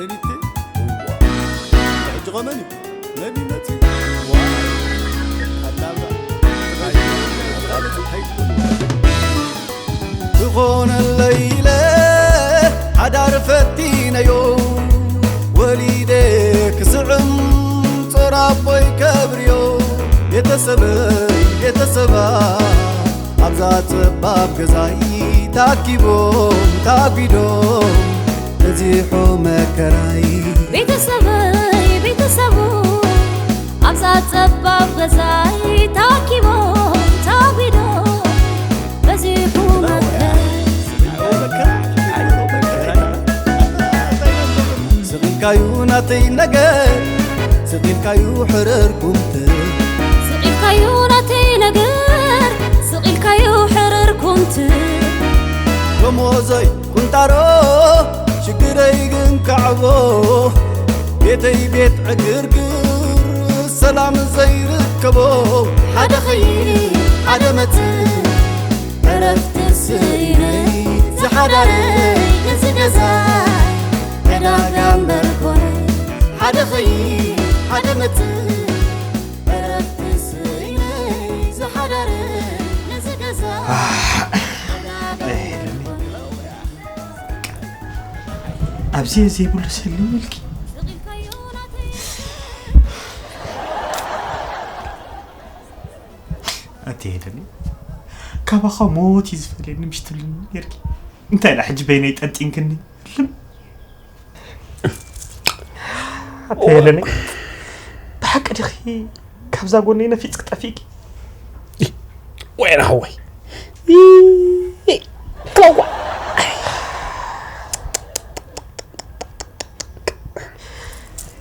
ሌሊቲ እዋ ሕጂ ኸመን እዩ ነቢ መጺ እዋ ኣላባ ዝኾነለይ ኢለ ሓዳር ፈቲነዮ ወሊደ ክስዕም ጾር ኣቦይ ከብርዮ ቤተሰበይ ቤተሰባ ኣብዛ ጸባብ ገዛይ ታኪቦም ታጒዶም በዚሑ መከራይ ቤተሰበይ ቤተሰቡ ኣብዛ ጸባብ ገዛይ ታኪቦም ታጒዶም በዚሑ መከራይ ስቕ ኢልካዩ ናተይ ነገር ስቕ ኢልካዩ ሕርር ኩምትር ስቕ ኢልካዩ ናተይ ነገር ስቕ ኢልካዩ ሕርር ኩምትር ደሞዘይ ቁንጣሮ ሽግረይ ግን ከዕቦ ቤተይ ቤት ዕግርግር ሰላም ዘይርከቦ ሓደ ኸይድ ሓደ መጽእ ዕረፍቲ ስኢነይ ዝሓዳረይ እዚ ገዛይ ዕዳጋ እምበር ኮነ ሓደ ኸይድ ሓደ መጽእ ዕረፍቲ ስኢነይ ዝሓዳረይ እዚ ገዛይ ዕዳጋ እምበር ኮነ ኣብዚ ዘይብሉ ሰሊም ኢልኪ ኣትሄደኒ ካባኻ ሞት እዩ ዝፈልየኒ ምሽ ትብልኒ ነርኪ እንታይ ዳ ሕጂ በይነይ ጠንጢንክኒ ልም ኣትሄደኒ ብሓቂ ድኺ ካብዛ ጎነይ ነፊጽ ክጠፊእኪ ወይና ወይ ክለዋ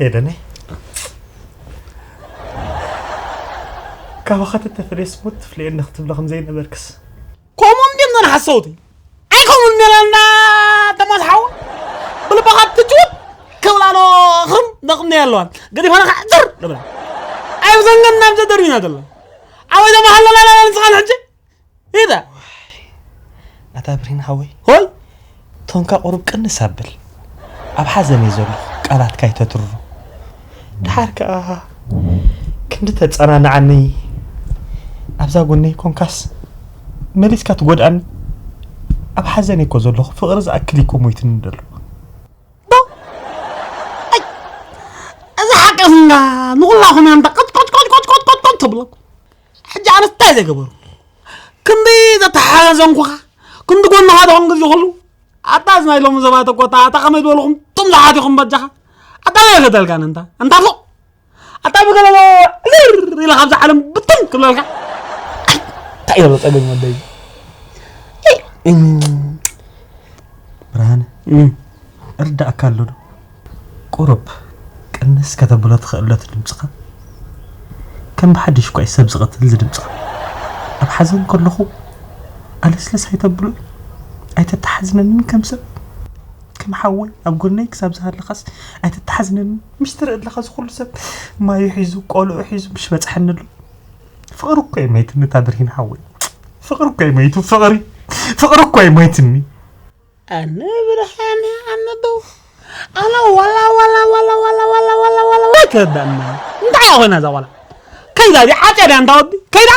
ሄደነይ ካባኻ ተተፈለየ ስሞት ትፍለየኒ ክትብለ ከም ዘይነበርክስ ከምኦም ድዮም ዘንሓሰውቲ ኣይከምን ሜላና ተማስሓው ብልባኻ ትጭውት ክብላሎ ኽም ደቕምኒ ኣለዋን ገዲፋና ከዓ ዝር ንብላ ኣይብዘንገን ናብ ዘደርቢና ዘሎ ኣበይ ተማሃለና ንስኻን ሕጂ ኢዳ ኣታ ብርሂን ሓወይ ሆይ ቶንካ ቁሩብ ቅንስ ኣብል ኣብ ሓዘን እየ ዘለኹ ቃላትካ ኣይተትርሩ ደሓር ከኣ ክንዲ ተጸናንዓኒ ኣብዛ ጎነይ ኮንካስ መሊስካ ትጎድኣኒ ኣብ ሓዘን እኮ ዘለኹ ፍቕሪ ዝኣክል እኮ ሞይትኒ ደሎ እዚ ሓቂ ስንጋ ንኹላኹም እያ እንተ ቀጭቆጭቆጭቆጭቆጭ ተብለኩም ሕጂ ኣነስ እንታይ ዘይገበሩ ክንዲ ዘተሓዘንኩኻ ክንዲ ጎንኻ ደኹም ግዜ ኩሉ ኣታ እዚ ናይ ሎሚ ሰባት እኮ እታ እታ ከመይ ዝበልኹም ጥም ዝሓት ኢኹም በጃኻ ኣታ መን ይፈተልካ እንታ እንታ ፎቕ ኣታ ብገለ ዝር ኢለ ካብዛ ዓለም ብጥም ክብለልካ እንታይ ኢለ ጸገም ወደይ ብርሃነ እርዳእካ ኣሎ ዶ ቁሩብ ቅንስ ከተብሎ ትኽእል ዶ እቲ ድምፅኻ ከም ብሓድሽ እኳ እዩ ሰብ ዝቐትል እዚ ድምፅኻ ኣብ ሓዘን ከለኹ ኣለስለስ ኣይተብሎ ኣይተተሓዝነንን ከም ሰብ ከም ሓወይ ኣብ ጎነይ ክሳብ ዝሃለኻስ ኣይተተሓዝነንን ምሽ ትርኢ ኣለኻ እዚ ኩሉ ሰብ ማዩ ሒዙ ቆልዑ ሒዙ ምሽ በፅሐኒ ኣሎ ፍቕሪ እኮ እዩ መይትኒ እታ ብርሂን ሓወይ ፍቕሪ እኮ እዩ መይቱ ፍቕሪ ፍቕሪ እኮ እዩ መይትኒ ኣነ ብርሃነ ኣነ ዶ ኣነ ዋላ ዋላ ዋላ ዋላ ዋላ ዋላ ዋላ ዋላ ከዳና እንታይ ኮይና እዛ ዋላ ከይዳ ዲ ዓጥያ ዲ ኣንታ ወዲ ከይዳ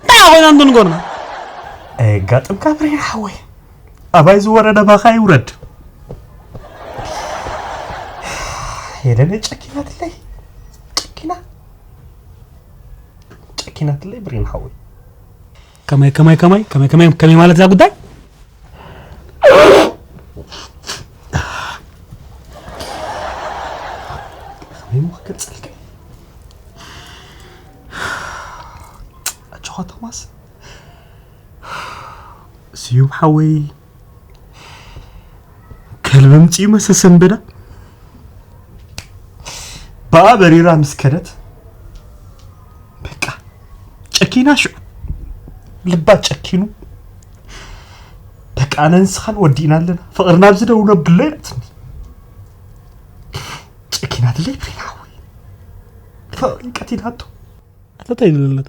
እንታይ ኮይና እንድንጎርና ኣየጋጥምካ ብርሂን ሓወይ ኣባይ ዝወረደ ባኻ ይውረድ የለነ ጨኪናትለይ ጨኪና ጨኪናትለይ ብርሂን ሓወይ ከመይ ከመይ ከመይ ከመይ ከመይ ከመይ ማለት እዛ ጉዳይ ከመይ ሞ ክገልጸልካ ኣጆኻ ቶማስ ስዩም ሓወይ ከልቢ ምጽኡ መሰሰንበዳ ብኣ በሪራ ምስ ከደት በቃ ጨኪና ሽዑ ልባ ጨኪኑ በቃ ኣነ ንስኻን ወዲእና ኣለና ፍቕርና ኣብዚ ደው ነብሎ ኢላትኒ ጨኪናትለይ ብሬና ሓወይ ፍቕሪ ቀቲላቶ ኣተታይ ዝለለታ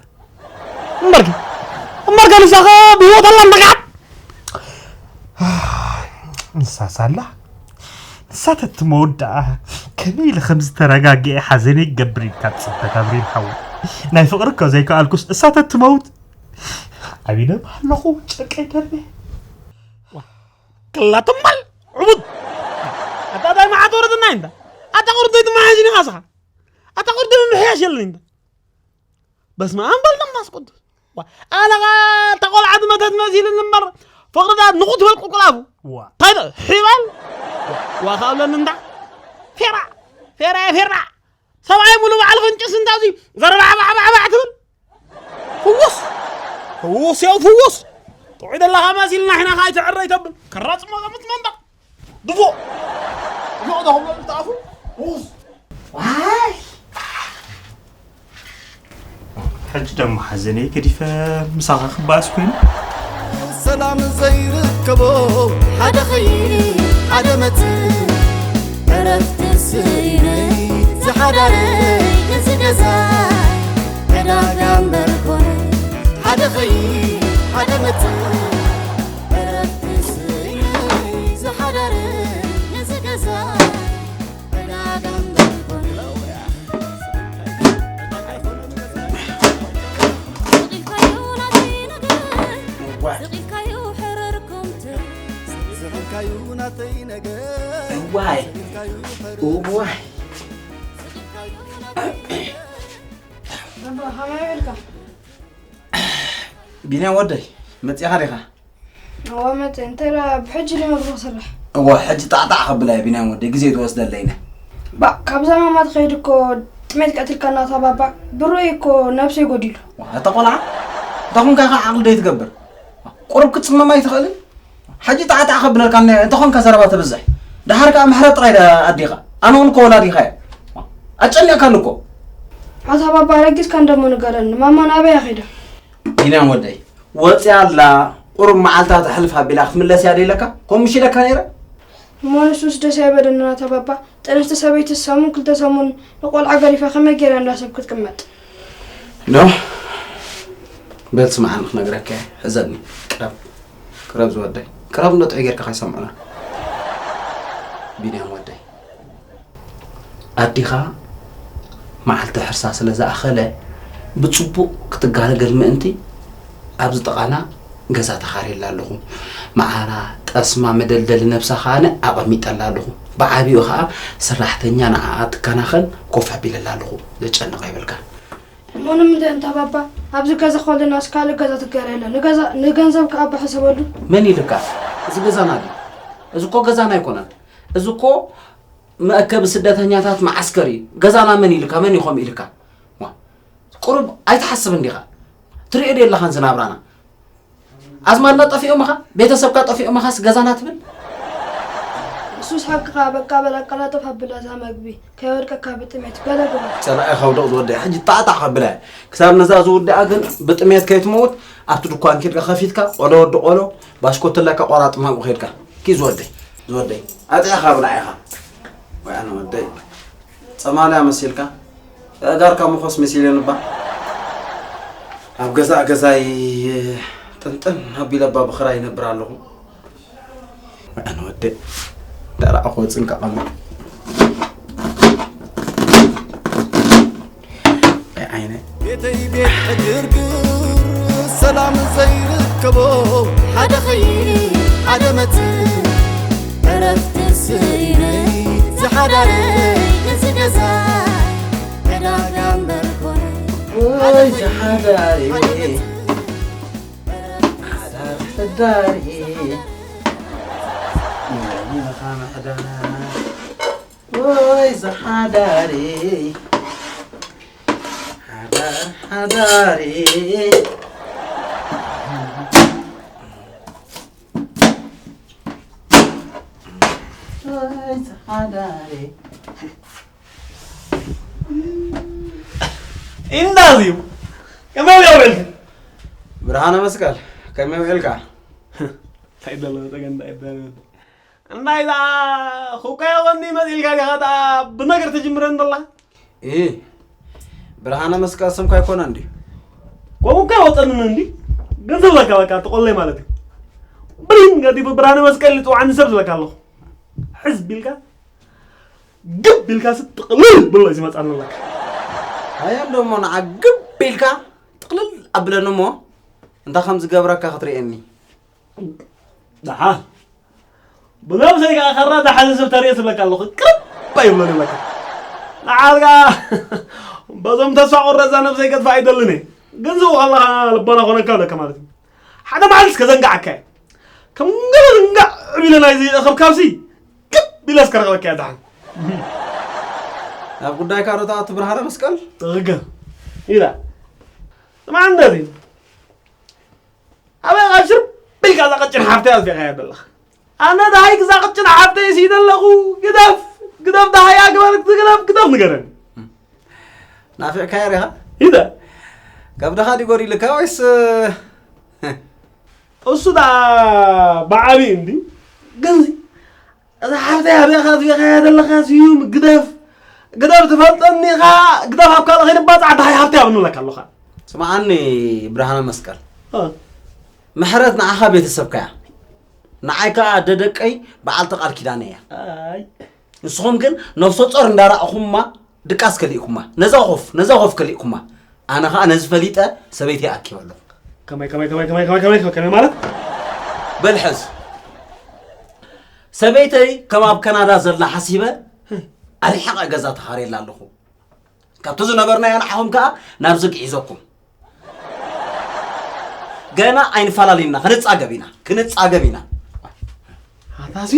እምበርኪ እምበርካ ንሳኸ ብህይወት ኣላ እምበርካ ንሳስ ኣላ እሳ ተትመውት ደኣ ከመይ ኢለ ከም ዝተረጋግኤ ሓዘነይ ክገብር ኢልካ ትጽበ፣ ኣብሪም ሓወይ። ናይ ፍቕሪ እኮ ዘይከኣልኩስ እሳ ተትመውት። ዓቢነ ኣለኹ ጨቀይ ደርቤ። ክላ ትማል ዕቡድ ኣታ ታይ መዓት ወረድና እንዳ ኣታ ቁርብ ዘይትመሓየሽ ኢኻ ስኻ ኣታ ቁርብ ምምሕያሽ የለን እንዳ በስመ ኣብ በል መንፈስ ቅዱስ ኣነኻ ተቆልዓት መተት መሲልን እምበር ፍቕሪ ዳ ንቑት በል ቁልቁላፉ እንታይ ዶ ሒባል ዋኻ ብለኒ እንዳ ፌራ ፌራ ፌራ ሰብኣይ ሙሉ በዓል ፍንጭስ እንዳ እዚ ዘረባዕባዕባዕባዕ ትብል ፍውስ ፍውስ ያው ፍውስ ጥዑይ ደለኻ መሲልና ሒና ኸኣ ኣይትዕረ ይተብል ክራጽ መቐምጥ መንደቕ ድፎ ድፎ ዶ ክብሎ ዝተኣፉ ፍውስ ዋይ ሕጂ ደሞ ሓዘነይ ገዲፈ ምሳኻ ክበኣስ ኮይኑ ሰላም ዘይርከቦ ሓደ ኸይድ ሓደ መጽእ ዕረፍቲ ስኢነይ ዝሓዳረይ እዚ ገዛ ዕዳጋ እምበር ኮነ ሓደ ኸይድ ሓደ መጽእ ዕረፍቲ ስኢነይ ዝሓዳረይ እዚ ገዛ ዕዳጋ እምበር ኮነ ቢንያም ወደይ መፂኻ ዲኻ? እዋ መፀ እንተ ብሕጂ ዶ መግቢ ክስራሕ? እዋ ሕጂ ጣዕጣዕ ከብላ እየ ቢንያም ወደይ ግዜ ትወስደለይ ኢለ። ባእ ካብዛ ማማ ትኸይድ እኮ ጥሜት ቀቲልካና እታ ባባ ብርኡይ እኮ ነብሰይ ጎዲሉ። እታ ቆልዓ እንተ ኾንካ ኢኻ ዓቕሊ ደይትገብር? ቁሩብ ክትፅመም ኣይትኽእልን? ሕጂ ጣዕጣዕ ከብለልካ እኒአ እንተ ኾንካ ዘረባ ተብዝሕ። ደሓር ከኣ ምሕረት ጥራይ ድያ ኣዴኻ? ኣነ እውን እኮ ወላዲኻ እየ። ኣጨኒቕካኒ እኮ። ኣታ ባባ ኣረጊዝካ እንደሞ ንገረኒ ማማ ናበይ እያ ከይዳ? ቢንያም ወደይ ወፂኣ ኣላ ቁሩብ መዓልታት ኣሕልፍ ኣቢላ ክትምለስ እያ ዶ ኢለካ? ከምኡ ምሽ ኢለካ ነይረ? እሞ ንሱስ ደስ ኣይበለንን ኣታ ባባ። ጥንስቲ ሰበይቲ ሰሙን ክልተ ሰሙን ንቆልዓ ገዲፋ ከመይ ገይራ እንዳ ሰብ ክትቅመጥ? ኖ በል ስምዓኒ ክነግረካ እየ። ሕዘኒ። ቅረብ። ቅረብ ዝወደይ። ቅረብ እንዶ ጥዑይ ጌርካ ከይሰምዑና። ቢንያም ወደይ። ኣዲኻ መዓልቲ ሕርሳ ስለ ዝኣኸለ ብጽቡቕ ክትጋለገል ምእንቲ ኣብዚ ጥቓና ገዛ ተኻርየላ ኣለኹ። መዓራ፣ ጠስማ፣ መደልደሊ ነብሳ ከኣ ኣቐሚጠላ ኣለኹ። ብዓቢኡ ከኣ ሰራሕተኛ ንዓኣ ትከናኸን ኮፍ ኣቢለላ ኣለኹ። ዘጨንቕ ኣይብልካን። እሞ ንምንታይ እንታ ባባ ኣብዚ ገዛ ከለናስ ካልእ ገዛ ትጋረየላ ንገዛ ንገንዘብ ከኣ ኣባ ሕሰበሉ። መን ኢልካ? እዚ ገዛና ድዩ? እዚ እኮ ገዛና ኣይኮነን። እዚ እኮ መእከቢ ስደተኛታት መዓስከር እዩ። ገዛና መን ኢልካ? መን እዩ ከምኡ ኢልካ? ዋ፣ ቁሩብ ኣይትሓስብን ዲኻ? ትሪኦ ዶ የለኻን ዝናብራና? ኣዝማድና ጠፊኦምኻ? ቤተሰብካ ጠፊኦምኻስ ገዛና ትብል? ንሱስ ሓቅኻ በቃ በል ኣቀላጥፍ ኣብላ እዛ መግቢ ከይወድቀካ ብጥሜት ገለ ግበር። ጸላኢኻ ውደቕ ዝወደይ ሕጂ ጣዕጣዕ ከብላ እየ። ክሳብ ነዛ ዝውድኣ ግን ብጥሜት ከይትመውት ኣብቲ ድኳን ኬድካ ከፊትካ ቆሎ ወዲ ቆሎ ባሽኮት ኣለካ ቆራጥም ኣብኡ ኬድካ ኪድ ዝወደይ ዝወደይ ኣጥዕኻ ብላዕ ኢኻ። ወይ ኣነ ወደይ ጸማልያ መሲልካ ኣእጋርካ ምኾስ መሲለን እባ ኣብ ገዛእ ገዛይ ጥንጥን ኣቢለ እባ ብኽራይ ይነብር ኣለኹ። ኣነ ወደይ ደራዕ ክወፅን ከቐምጥ ኣይ ዓይነ ቤተይ ቤት ዕግርግር ሰላም ዘይርከቦ ሓደ ኸይድ ሓደ መፅእ ዕረፍቲ ስኢነይ ዝሓዳረይ እዚ ገዛ ዕዳጋ እምበር ኮነ ወይ ዝሓዳሪ ሓዳር ሕዳሪ ናይ ምኻ ምሕዳር ወይ ዝሓዳሪ ሓዳር ሓዳሪ ወይ ዝሓዳሪ እንዳዚሁ ከመይ ውዒልካ? ብርሃነ መስቀል ከመይ ውዒልካ? እንታይ ደሎ ተገንዳ ይበል እንታይ ዳ ኹቀዮ ወኒ መዚልካ ዲኻ ዳ ብነገር ትጅምረን ደላ? ኢ ብርሃነ መስቀል ስምካ ኣይኮነ እንዲ? ከምኡ እኮ ይወፀንን እንዲ ገንዘብ ለካ በቃ ትቆለይ ማለት እዩ። ብሪን ገዲቡ ብርሃነ መስቀል ልፅዋዕኒ ሰብ ዝለካ ኣለኹ ሕዝ ቢልካ ግብ ኢልካ ስ ጥቕልል ብሎ እዩ ዝመጻኒ ኣለካ። ኣያ እንዶ እሞ ንዓ ግብ ኢልካ ጥቕልል ኣብለኒ እሞ እንታይ ከም ዝገብረካ ክትርእየኒ። ደሓን ብነብሰይ ከዓ ካራ ዝሓዘ ሰብ ተርእየ ትብለካ ኣለኹ። ቅርብ ኣይብሎን ይብለካ። ንዓልካ በዞም ተስፋ ቆረፃ ነብሰይ ከጥፋ ኣይደልን እየ። ግን ዝብኡ ከለካ ልቦና ኮነካ ብለካ ማለት እዩ። ሓደ መዓልቲ እስከ ዘንጋዓካ እየ። ከም ገለ ዝንጋዕ ዒለ ናይዚ እኽብካብሲ ግብ ኢለ እስከ ረኽበካ እየ ደሓን። ናብ ጉዳይካ ዶ ትኣቱ ብርሃነ መስቀል? ትኽክል። ኢላ ስማዕ እንደዚ ኣበይ ቃሽር ቢልካ እዛ ቀጭን ሓፍተይ ኣጥፊእካያ ዘለኻ። ኣነ ደሃይ እዛ ቀጭን ሓፍተይ ስኢነ ኣለኹ። ግደፍ ግደፍ ደሃያ ግበር ግደፍ ግደፍ ንገረኒ። ናፊዕካያ ዲኻ? ኢደ ከብድኻ ድዩ ጎዲሉካ ወይስ? እሱ ዳ ብዓብዪ እንዲ ግን እዛ ሓፍተይ ኣበይ ኣጥፊእካያ ዘለኻ ስዩም ግደፍ ግደፍ ትፈልጠኒ ኢኻ። ግደፍ ኣብ ካልእ ከይንባፃዕ ደሃይ ሓፍተይ ኣብኒ ብለካ ኣለኻ። ስምዓኒ ብርሃነ መስቀል፣ ምሕረት ንዓኻ ቤተሰብካ እያ፣ ንዓይ ከኣ ኣደ ደቀይ በዓልቲ ቃል ኪዳነይ እያ። ንስኹም ግን ነፍሰ ጾር እንዳረኣኹማ ድቃስ ከሊእኩማ፣ ነዛ ኮፍ ነዛ ኮፍ ከሊእኩማ፣ ኣነ ከኣ ነዚ ፈሊጠ ሰበይተይ ኣኪበ ኣለኹ። ከመይ ከመይ ከመይ ከመይ ከመይ ከመይ ከመይ ከመይ ማለት? በል ሕዝ፣ ሰበይተይ ከም ኣብ ካናዳ ዘላ ሓሲበ ኣርሒቐ ገዛ ተኻርየላ ኣለኹ። ካብቲ ዝነበርናዮ ንዓኹም ከኣ ናብዚ ግዒዘኩም። ገና ኣይንፈላለይና፣ ክንጻገብ ኢና፣ ክንጻገብ ኢና። ኣንታሲ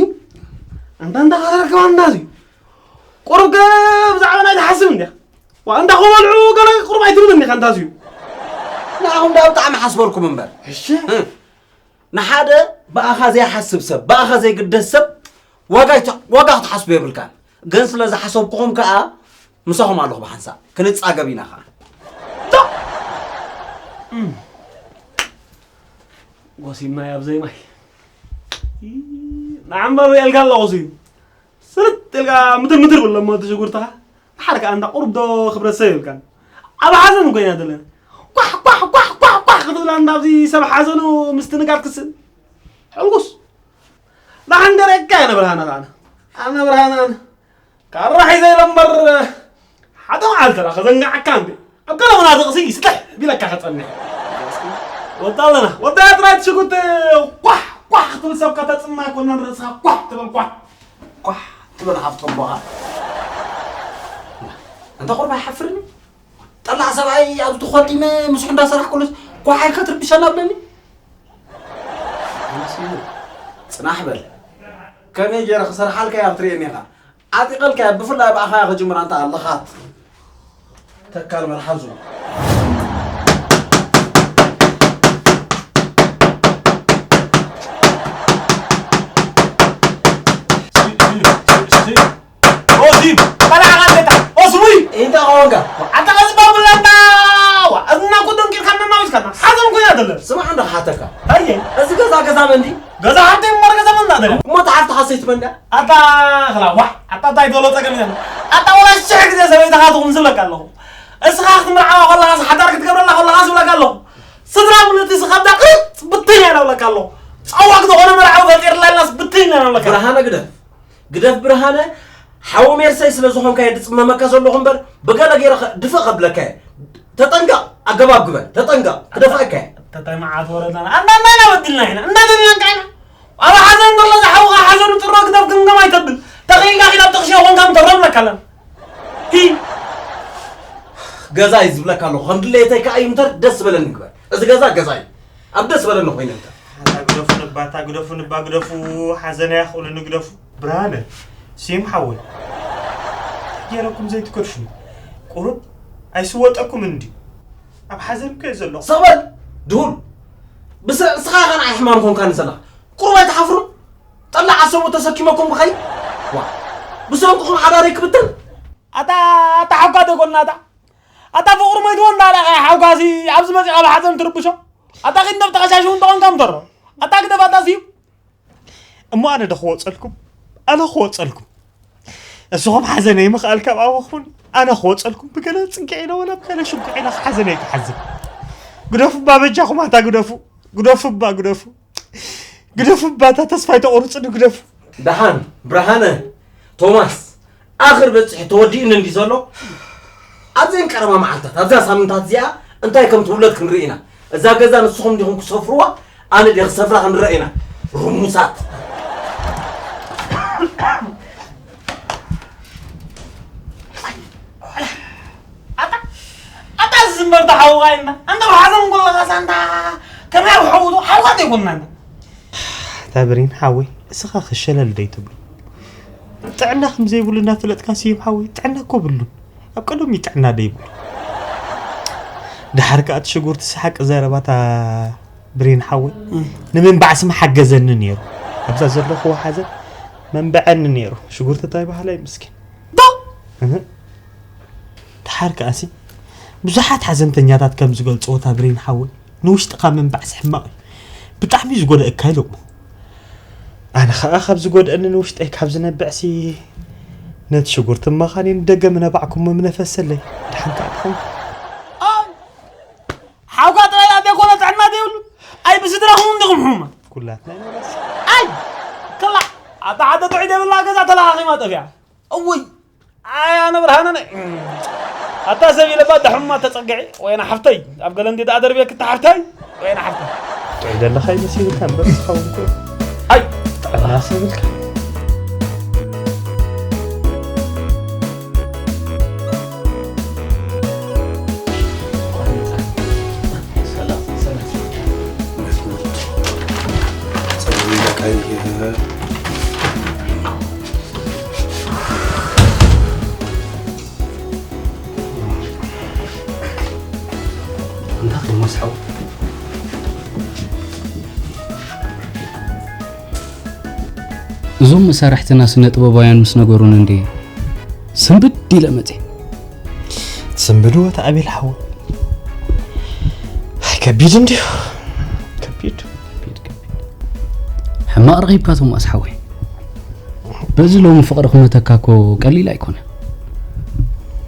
ኣንታ እንዳ ከተረከባ ኣንታሲ ቁሩብ ገ ብዛዕባ ናይ ትሓስብ እንዲያ ዋ እንዳ ክበልዑ ገለ ቁሩብ ኣይትብል እንዲኻ ኣንታሲ ንዓኹም ዳ ብጣዕሚ ሓስበልኩም እምበር። እሺ። ንሓደ ብኣኻ ዘይሓስብ ሰብ ብኣኻ ዘይግደስ ሰብ ዋጋ ይተ- ዋጋ ክትሓስቡ የብልካን። ግን ስለ ዝሓሰብኩኹም ከኣ ምሳኹም ኣለኹ ብሓንሳብ ክንጻገብ ኢና ኸኣ። ጎሲምና ኣብ ዘይማይ ንዓምበር ሪኤልካ ኣለኹ ሲ ስርጥ ኢልካ ምትር ምትር ብሎ እሞ እቲ ሽጉርትኻ ሓር ከኣ እንዳ ቁሩብ ዶ ክብረት ሰብ ይብልካን ኣብ ሓዘን ኮይና ዘለና ኳሕ ኳሕ ኳሕ ኳሕ ኳሕ ክትብላ እንዳብዚ ሰብ ሓዘኑ ምስትንጋር ክስን ሕልጉስ ንሓንገረካ እየ ነብርሃነ ከኣነ ኣነ ብርሃነ ኣነ ካራ ሒዘ ኢለ እምበር ሓደ መዓልቲ ራ ከዘንጋዓካ እንዴ ኣብ ገለ መናፍቕሲ ይስጥሕ ቢለካ ከጸንሕ ወጣ ኣለና ወጣ ጥራይ ትሽጉጥ ኳሕ ኳሕ ክትብል ሰብካ ተጽማ ኮነን ርእስኻ ኳሕ ትብል ኳሕ ኳሕ ትብል ሃፍቶም ቦኻ እንተ ቁርባ ይሓፍርኒ ጠላዕ ሰብኣይ ኣብቲ ኮዲመ ምስሑ እንዳሰራሕ ኩሉስ ኳሓይ ከትርብሸና ብለኒ ጽናሕ በል ከመይ ገይረ ክሰርሓልካ እያ ክትርእየኒ ኢኻ ዓጢቐልካ እያ ብፍላይ ብኣኻ እያ ክጅምራ እንተ ኣለኻት ተካል መልሓዙ ኦሲም በላዕኻ ቤታ ኦስሙይ እንታይ ኾንካ ኣታ ቀዝባ ብለና ዋ እዝና ኩዱን ቂርካና ናዊስካና ሓዘን ኮይና ደለ ስማዕ እንዳ ሓተካ ኣየ እዚ ገዛ ገዛ መንዲ ገዛ ሓብተይ እምበር ገዛ መንዳ ደለ እሞ ተሓፍቲ ሓሰይት መንዳ ኣታ ኽላ ዋ ኣታ እንታይ ዝበሎ ጸገም ኢና ኣታ ወላ ሽሕ ግዜ ሰበይትኻ ትኹን ዝብለካ ኣለኹ እስኻ ክትምርዓዋ ከለኻስ ሓዳር ክትገብረላ ከለኻስ ዝብለካ ኣለኹ ስድራ ምልቲ ስኻብዳ ቅርጽ ብትን እያ ናብለካ ኣለኹ ጸዋግ ዝኾነ መርዓዊ ፈጢርላ ኢልናስ ብትን እያ ናብለካ ብርሃነ ግደፍ ግደፍ ብርሃነ ሓው ሜርሰይ ስለ ዝኾንካ እየ ድጽመመካ ዘለኹ እምበር ብገለ ገይረ ድፍእ ከብለካ እየ ተጠንቀቕ ኣገባብ ግበር ተጠንቀቕ ክደፍአካ እየ ተታይ መዓት ወረዳና ኣንዳንዳና በድልና ኢና እንዳደለንካ ኢና ኣብ ሓዘን ዘሎ ዝሓውኻ ሓዘኑ ጥሮ ግደፍ ግምገም ኣይተብል ተኽኢልካ ኪድ ኣብ ተኽሽዮ ኮንካ ምተረብለካ ኣለና ሂ ገዛ እዩ ዝብለካ ኣለኹ ከም ድሌተይ ከኣ እዩ እምበር ደስ ዝበለኒ ግበር እዚ ገዛ ገዛ እዩ ኣብ ደስ ዝበለኒ ኮይነ እንተ ኣታ ግደፉ ንባ ኣታ ግደፉ ንባ ግደፉ ሓዘነይ ኣኽእሉኒ ግደፉ ብርሃነ ስዩም ሓወይ ገይረኩም ዘይትከድሹ ቁሩብ ኣይስወጠኩም እንዲ ኣብ ሓዘን ከ ዘለኹ ሰቕበል ድሁል ብስረ እስኻ ኸን ኣይሕማም ኮንካኒ ዘለኻ ቁሩብ ኣይትሓፍሩ ጠላዕ ኣሰቡ ተሰኪመኩም ብኸይ ዋ ብሰንኩኹም ሓዳረይ ክብትን ኣታ ኣታ ሓኳ ተኮና ኣታ ኣታ ፍቕሩ መይትዎ እንዳላኸ ሓውካሲ ኣብዚ መፂኻ ብሓዘን ትርብሾ ኣታ ኺድ ነብ ተኸሻሽው እንተኾንካ ምተሮ ኣታ ግደፍ ኣታ ስዩ እሞ ኣነ ዶ ክወፀልኩም ኣነ ክወፀልኩም እስኹም ሓዘነይ ምኽኣል ካብ ኣወኹን ኣነ ክወፀልኩም ብገለ ፅንቅዕ ኢለ ወላ ብገለ ሽጉዕ ኢለ ሓዘነይ ክሓዝን ግደፉ እባ በጃኹም ኣታ ግደፉ ግደፉ እባ ግደፉ ግደፉ እባ እታ ተስፋ ይተቑርፅኒ ግደፉ ደሓን ብርሃነ ቶማስ ኣኽር በፂሑ ተወዲኡኒ እንዲ ዘሎ ኣብዘን ቀረባ መዓልታት ኣብዛ ሳምንታት እዚኣ እንታይ ከም ትውለድ ክንርኢ ኢና። እዛ ገዛ ንስኹም ዲኹም ክሰፍርዋ ኣነ ዲ ክሰፍራ ክንረአ ኢና። ርሙሳት። ኣታ ዝምበር ተሓውኻ ኢልና ኣንተ ሓዘን ጎለኻ ሳንታ ከመይ ሓውቶ ሓውኻ ዘይኮንና እንተ ታብሪን ሓወይ እስኻ ክሸለል ደይ ትብሉ ጥዕና ከም ዘይብሉ እናፈለጥካ ስዩም ሓወይ ጥዕና እኮ ብሉን ኣብ ቀደም ጥዕና ደይብሉ ድሓር ከኣ እቲ ሽጉርቲ ሰሓቂ ዘረባታ ብሬን ሓወይ ንምንባዕ ስም ሓገዘኒ ነይሩ ኣብዛ ዘለኹዎ ሓዘን መንበዐኒ ነይሩ ሽጉርቲ እንታይ ባህላ ይምስኪን ዶ እህ ድሓር ከኣሲ ብዙሓት ሓዘንተኛታት ከም ዝገልፅዎ እታ ብሬን ሓወይ ንውሽጥኻ ምንባዕሲ ሕማቕ እዩ ብጣዕሚ እዩ ዝጎደእካ ኢሎሞ ኣነ ኸዓ ካብ ዝጎድአኒ ንውሽጠይ ካብ ዝነብዕሲ ነቲ ሽጉርቲ እማኻን ንደገ ምነባዕኩሞ ምነፈሰለይ ድሓን ከኣ ትኸውን ሓውካ ጥራይ ኣብ ዘይኮነ ጥዕና ዘይብሉ ኣይ ብስድራኹም እንዲኹም ሕሙማት ኩላትና ኢና በስ ኣይ ክላ ኣታ ሓደ ጥዑይ ዘይብላ ገዛ ተለኻኺማ ጠፊኣ እውይ ኣይ ኣነ ብርሃነ ናይ ኣታ ሰብ ኢለባ ደሕሙማ ተጸግዒ ወይና ሓፍተይ ኣብ ገለ እንዲ ደኣ ደርብየ ክታ ሓፍተይ ወይና ሓፍተይ ጥዑይ ዘለኻ ይመሲልካ እምበር ዝኸውን ኮ ኣይ ጥዕና ሰብልካ እዞም መሳርሕትና ስነ ጥበባውያን ምስ ነገሩኒ እንድየ ስንብድ ኢለ መፅየ። ትስንብድዎ ተኣቤል ሓወ ከቢድ እንድዩ ከቢድ ሕማቕ ረኺብካ ቶማስ ሓወይ። በዚ ሎሚ ፍቕሪ ክመተካ እኮ ቀሊል ኣይኮነ።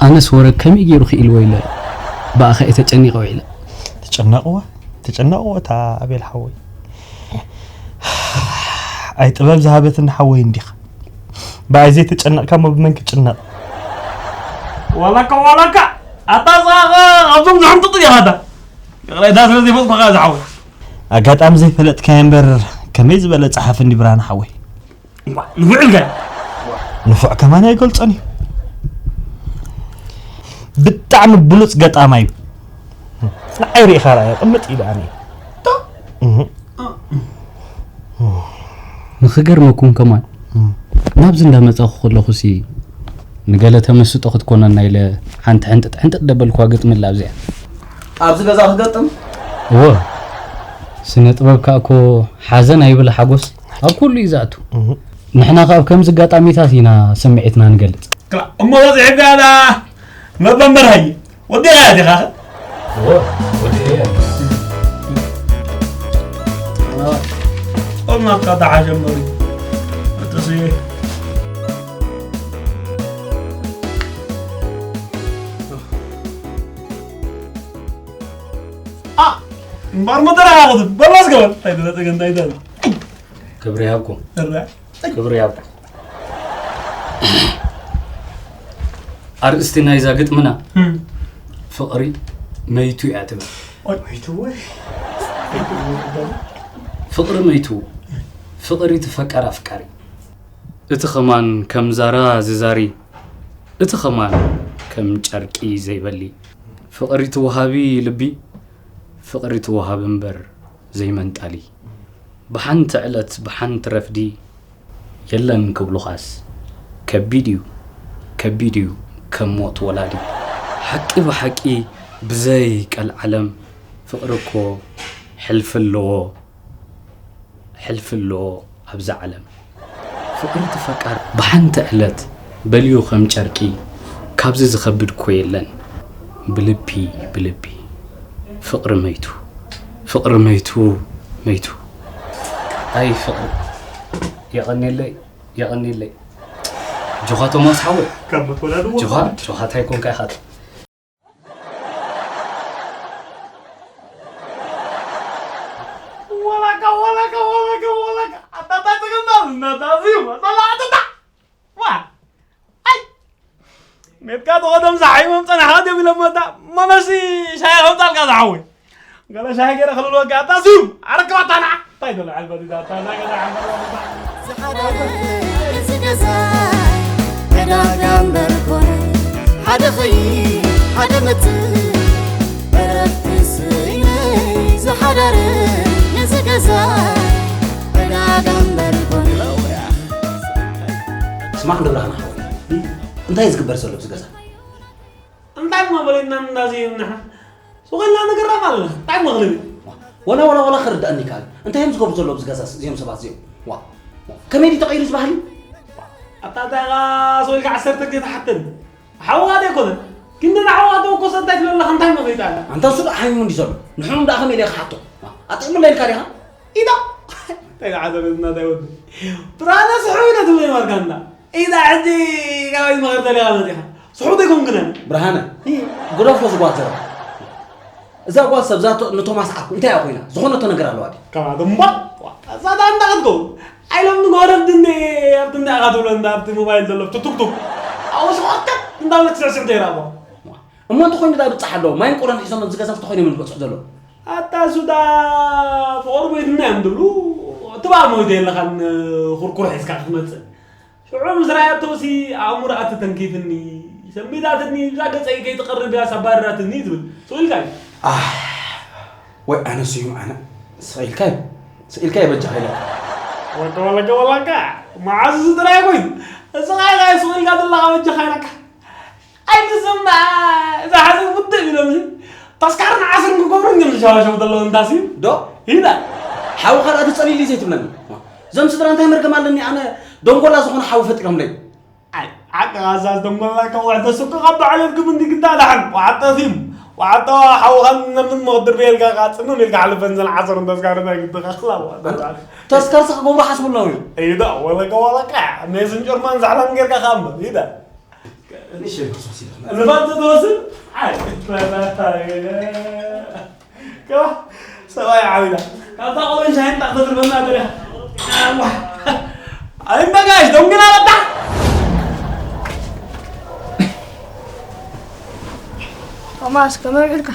ኣነስ ወረ ከመይ ገይሩ ክኢልዎ ኢለ ብኣኻ እየ ተጨኒቐ ውዒለ። ትጨነቕዋ ትጨነቕዎ እታ ኣቤል ሓወይ። ኣይ ጥበብ ዝሃበትኒ ሓወይ እንዲኻ። ብኣይ ዘይተጨነቕካ እሞ ብመን ክጭነቕ? ዋላካ ዋላካ ኣታ ዝኻ ኣብዞም ዝሕምጥጡ ዲኻ ኣታ ይቕሬታ ስለ ዘይፈጥኩኻ ዝሓወይ ኣጋጣሚ ዘይፈለጥካዮ እምበር ከመይ ዝበለ ጸሓፊ እንዲ ብርሃነ ሓወይ ንፉዕ ኢልካ ንፉዕ ከማን ኣይገልጾን እዩ ብጣዕሚ ብሉጽ ገጣማ እዩ ንዓይ ርኢኻ ርኣዮ ቅምጥ ኢሉ ኣነ ንኽገርመኩም ከማን ናብዚ እንዳመጻኹ ከለኹሲ ንገለ ተመስጦ ክትኮነና ኢለ ሓንቲ ሕንጥጥ ሕንጥጥ ደበልኩዋ ግጥሚ ኣላ ኣብዚኣ ኣብዚ ገዛ ክገጥም እወ ስነ ጥበብ ከኣ እኮ ሓዘን ኣይብለ ሓጎስ ኣብ ኩሉ እዩ ዝኣቱ ንሕና ከኣ ኣብ ከምዚ ኣጋጣሚታት ኢና ስምዒትና ንገልጽ እሞ በዚሕካ ዳ መበንበር ሃየ ወዲኻ ዲኻ ወዲኻ ኦልናካ ተሓጀመሪ እትሲ እምበኣር መደረኻ ክትበል ኣስገበል እንታይ ተፈጠገ እንታይ ተለ ክብሪ ይሃብኩም ክብሪ ይሃብኩም ኣርእስቲ ናይዛ ግጥምና ፍቕሪ መይቱ እያ ትብል ፍቕሪ መይቱ ፍቕሪ ትፈቀር ኣፍቃሪ እቲ ኸማን ከም ዛራ ዝዛሪ እቲ ኸማን ከም ጨርቂ ዘይበሊ ፍቕሪ ትወሃቢ ልቢ ፍቕሪ ትወሃቢ እምበር ዘይመንጣሊ ብሓንቲ ዕለት ብሓንቲ ረፍዲ የለን ክብሉኻስ ከቢድ እዩ ከቢድ እዩ ከም ሞት ወላዲ ሓቂ ብሓቂ ብዘይ ቀልዓለም ፍቕሪ እኮ ሕልፊ ኣለዎ ሕልፊ ኣለዎ ኣብዛ ዓለም ፍቕሪ ትፈቃር ብሓንቲ ዕለት በልዩ ከም ጨርቂ ካብዚ ዝኸብድ እኮ የለን ብልቢ ብልቢ ፍቕሪ መይቱ ፍቕሪ መይቱ መይቱ ኣይ ፍቕሪ የቐኔለይ የቐኔለይ ጆኻ ቶማስ ሓወይ ካብ መትወላድዎ ጆኻ ጆኻ እንታይ ኮንካ ኢኻ ወላካ ወላካ ወላካ ወላካ ኣታታ ትግምዳል እናታዚ ወላላ ኣታታ ዋ ኣይ ቤትካ ተቐደም ዝሓይሞም ጸናሕካ ደም ኢሎሞ፣ እታ መመሲ ሻሂ ከውጻልካ ዝሓወይ። ገለ ሻሂ ገይረ ክልልወካ፣ ኣታ ስዩም፣ ኣረክባታ ንዓ። እንታይ ዘሎ ዓልባዲዳ፣ ኣታ እዛ ገዛ ዓልባዲዳ። ዝሓዳረ እዚ ገዛ ዕዳጋ እምበር ኮነ፣ ሓደ ኸይድ ሓደ መጽእ፣ በረኽቲ ስኢነ። ዝሓዳረ እዚ ገዛ ዕዳጋ እምበር ኮነ። ስማዕ እንዶ ብርሃን ሓወይ፣ እንታይ እዩ ዝግበር ዘሎ ኣብዚ ገዛ? እንታይ እሞ በለና እንዳዚ ንሕና ሱቕ ኢልና ንግረፍ ኣለና። እንታይ እሞ ክንብል? ወላ፣ ወላ፣ ወላ ክርዳእኒ ይከኣል። እንታይ እዮም ዝገብሩ ዘለዉ ኣብዚ ገዛ እዚኦም ሰባት እዚኦም? ዋ። ከመይ ድዩ ተቐይሩ እዚ ባህሊ? ኣታ እንታይ ኢኻ ሱቕ ኢልካ ዓሰርተ ግዜ ትሓተኒ? ሓውኻ ዶ ኣይኮነን? ግን ንሓውኻ ተወኮሰ እንታይ ትብል ኣለኻ? እንታይ እሞ ከይጣላ? ኣንታ እሱ ደኣ ሓሚሙ እንድዩ ዘሎ። ንሕኑ ደኣ ከመይ ኢለ ክሓቶ? ዋ። ኣጥዕሙለይ ኢልካ ዲኻ? ኢዳ! እንታይ ዝዓዘበ ዝናታይ ወዲ? ብርሃነ ስሕው ኢለ ትብሎ ይመርካና። ኢዳ ሕጂ ካበይ መኸር ደሊኻ መጺኻ? ስሑት ኣይኮንክን ኣነ። ብርሃነ፣ እይ። ግደፎ ዝጓት ዘረባ። እዛ ጓል ሰብ እዛ ቶ-፣ ንቶማስ ዓርኩ እንታይ እያ ኮይና? ዝኾነቶ ነገር ኣለዋ ድዩ? ከማቶም እምበር፣ ዋ፣ እዛ ደኣ እንታይ ክትከውን? ኣይሎም ንጎረድ እንዴ፣ ኣብቲ እንዳ ኢኻ ትብሎ እንዳ ኣብቲ ሞባይል ዘሎ፣ ኣብቲ ቱክቱክ። ኣብኡ ሽኮርከት እንዳበለት ስዕስዕ ደይራ እኮ። እሞ እንተኾይኑ ደኣ ብጻሕ ኣለዎ። ማይን ቁረን ሒዞም ኣብዚ ገዛ እንተኾይኖም እዮም ዝበጽሑ ዘለዉ። ኣታ ሱዳ ፍቕሪ ሞይትና እዮም ዝብሉ። ትባል ሞይተ የለኻን፣ ኩርኩር ሒዝካ ክትመጽእ። ሽዑ ምስ ረኣየቶሲ ኣእምሮኣ ተተንኪፍኒ፣ ሰንቢዳትኒ፣ ብዛ ገጸይ ከይትቐርብ እያ ኣባሪራትኒ ትብል። ስቕ ኢልካ እዩ። ኣህ፣ ወይ ኣነ ስዩም ኣነ። ስቕ ኢልካ እዩ። ስቕ ኢልካ እዩ በጃኻ ኢለካ። ወለጋ፣ ወለጋ፣ ወለጋ። መዓዝ እዚ ጥራይ ኮይኑ? እስኻ ኢኻ ስቕ ኢልካ ዘለኻ በጃኻ ኢለካ። ኣይትስማዕ፣ እዛ ሓዘን ውድእ ኢሎምሲ ተስካርን ዓስርን ክገብሩ እዮም ዝሸዋሸው ዘለዉ እንታሲ። ዶ? ኢላ። ሓውኻ ደኣ ተጸሊሉ ዘይትብለኒ። እዞም ስድራ እንታይ መርገም ኣለኒ ኣነ ደንጎላ ዝኾነ ሓው ፈጢሮምለይ። ኣይ፣ ሓቅኻ እዛ ዝደንጎላ ከውዕተ ሱቅኻ በዓለትኩም እንዲ ግዳ ደሓን። ዋዕጠ ሲም። ዋዕጠ ሓውኻን ነምን መቕድር ቤልካ ቃጽምም ኢልካ ሓልፈን ዘን ዓሰርተ ተስካር እንታይ ግድኻ ክላዋ። ተስካርሲ ክገብሩ ሓስቡ ኣለዉ እዩ። ኢዳ፣ ወለቀ ወለቀ። ሜስን ጮርማን ዛዕላን ጌርካ ከኣ እምበር። ኢዳ። ንፋስ ትወስድ? ኣይ፣ ከ-፣ ሰብኣይ ዓቢዳ። ካብታ ቆሎን ሻሂን ጣፍ ተትርፈና ደሊኻ። ኣዋ። ኣይ፣ በጋሽ፣ ደንግና በጣ። ቶማስ፣ ከመይ ውዒልካ?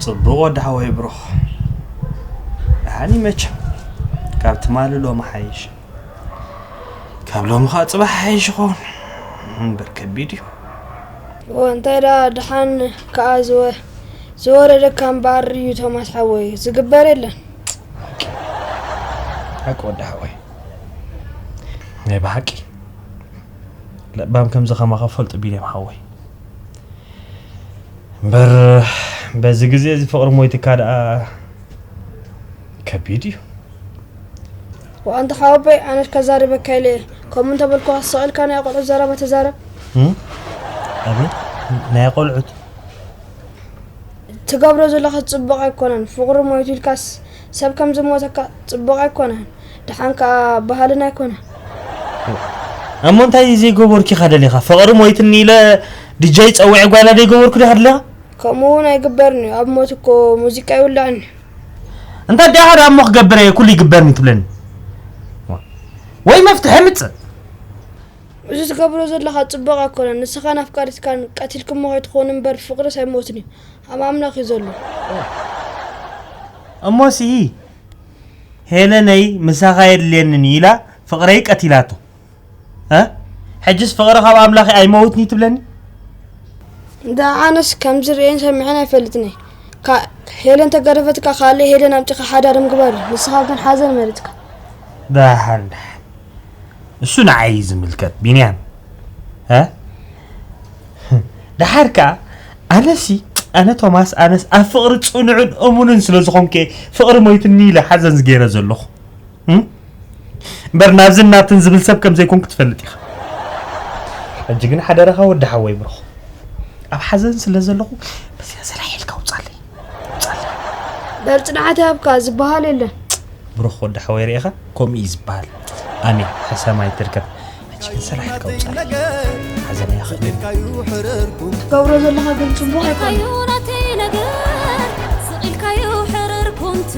ጽቡቕ ወዲ ሓወይ ብሩኽ። ደሓን እዩ መቸም። ካብ ትማሊ ሎሚ ሓይሽ። ካብ ሎሚ ኸኣ ጽባሕ ሓይሽ ይኸውን። እምበር ከቢድ እዩ። እወ፣ እንታይ ደኣ ደሓን ከኣ ዝወ-፣ ዝወረደካ እምበኣር እዩ ቶማስ ሓወይ። ዝግበር የለን። ሓቂ ወዲ ሓወይ። ናይ ብሓቂ። ለባም ከምዚ ከማኻ ፈልጡ ቢንያም ሓወይ። እምበር በዚ ግዜ እዚ ፍቕሪ ሞይትካ ደኣ ከቢድ እዩ። ወኣንታ ሓወቦይ፣ ኣነስ ከዛርበካ ኢለ እየ። ከምኡ እንተበልኩኻ ስቕ ኢልካ ናይ ቆልዑት ዘረባ ተዛረብ። እም? ኣቤት፣ ናይ ቆልዑት? ትገብሮ ዘለኻ ጽቡቕ ኣይኮነን። ፍቕሪ ሞይቱ ኢልካስ ሰብ ከም ዝሞተካ ጽቡቕ ኣይኮነን። ደሓን ከኣ ባህልና ኣይኮነን። እሞ እንታይ ዘይገበርኩ ኢኻ ደሊኻ? ፍቕሪ ሞይትኒ ኢለ ዲጀይ ጸዊዐ ጓይላ ዘይገበርኩ ዲኻ ደሊኻ? ከምኡ እውን ኣይግበርን እዩ። ኣብ ሞት እኮ ሙዚቃ ይውላዕን እዩ። እንታይ ዲኻ ደኣ እሞ ክገብር እየ፣ ኩሉ ይግበርኒ ትብለኒ? ወይ መፍትሒ ምጽእ። እዚ ትገብሮ ዘለኻ ጽቡቕ ኣይኮነን። ንስኻን ኣፍቃሪትካን ቀቲልኩሞ ከይትኾኑ እምበር ፍቕርስ ኣይሞትን እዩ። ኣብ ኣምላኽ እዩ ዘሎ። እሞሲ ሄለነይ ምሳኻ የድልየንን እዩ ኢላ ፍቕረይ ቀቲላቶ። እ? ሕጅስ ፍቕሪ ካብ ኣምላኽ ኣይመውትን እዩ ትብለኒ? እንዳ ኣነስ ከምዚ ርእየን ሰሚዐን ኣይፈልጥን እየ። ካ-፣ ሄለን ተገደፈትካ ካልእ ሄለን ኣምጺኻ ሓዳር ምግባር እዩ። ንስኻ ግን ሓዘን መሪጽካ። ደሓን፣ ደሓን። እሱ ንዓይ እዩ ዝምልከት፣ ቢንያም። እ? ደሓር ከኣ፣ ኣነሲ፣ ኣነ ቶማስ፣ ኣነስ ኣብ ፍቕሪ ጽኑዕን እሙንን ስለ ዝኾንኩ እየ ፍቕሪ ሞይትኒ ኢለ ሓዘን ዝገይረ ዘለኹ። እም? እምበር ናብዝን ናብትን ዝብል ሰብ ከም ዘይኮንኩ ትፈልጥ ኢኻ። ሕጂ ግን ሓደራኻ ወዲ ሓወይ ብሩኽ። ኣብ ሓዘን ስለ ዘለኹ፣ በዚኣ ሰላሕ ኢልካ ውጻለይ። ውጻለይ። በል ጽንዓት ይሃብካ፣ ዝበሃል የለን። ብሩኽ ወዲ ሓወይ ርኢኻ፣ ከምኡ እዩ ዝበሃል። ኣሜን። ሕሰም ኣይትርከብ። ሕጂ ግን ሰላሕ ኢልካ ውጻለይ። ሓዘን ኣይኽእልን። ትገብሮ ዘለኻ ግን ጽቡቕ ኣይኮነን። ኢልካዮ ናተይ ነገር፣ ስቕ ኢልካዮ ሕርር ኩንት።